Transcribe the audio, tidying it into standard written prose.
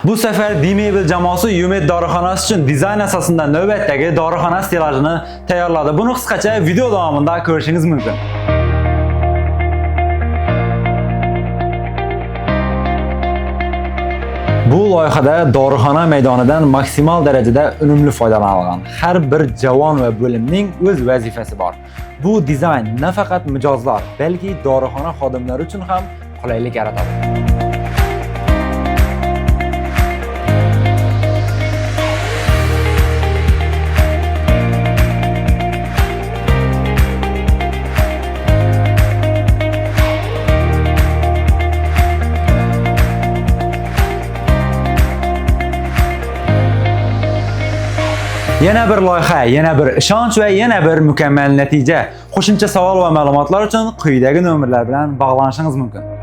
Bu safar D-Mebel jamoasi Umed dorixonasi uchun dizayn asosida navbatdagi dorixona stellajini tayyorladi. Buni qisqacha video davomida ko'rishingiz mumkin. Bu loyihada dorixona maydonidan maksimal darajada unumli foydalanilgan. Har bir javon va bo'limning o'z vazifasi bor. Bu dizayn nafaqat mijozlar, balki dorixona xodimlari uchun ham qulaylik yaratadi. Yana bir loyiha, yana bir ishonch va yana bir mukammal natija. Qo'shimcha savol va ma'lumotlar uchun quyidagi nomerlar bilan bog'lanishingiz mumkin.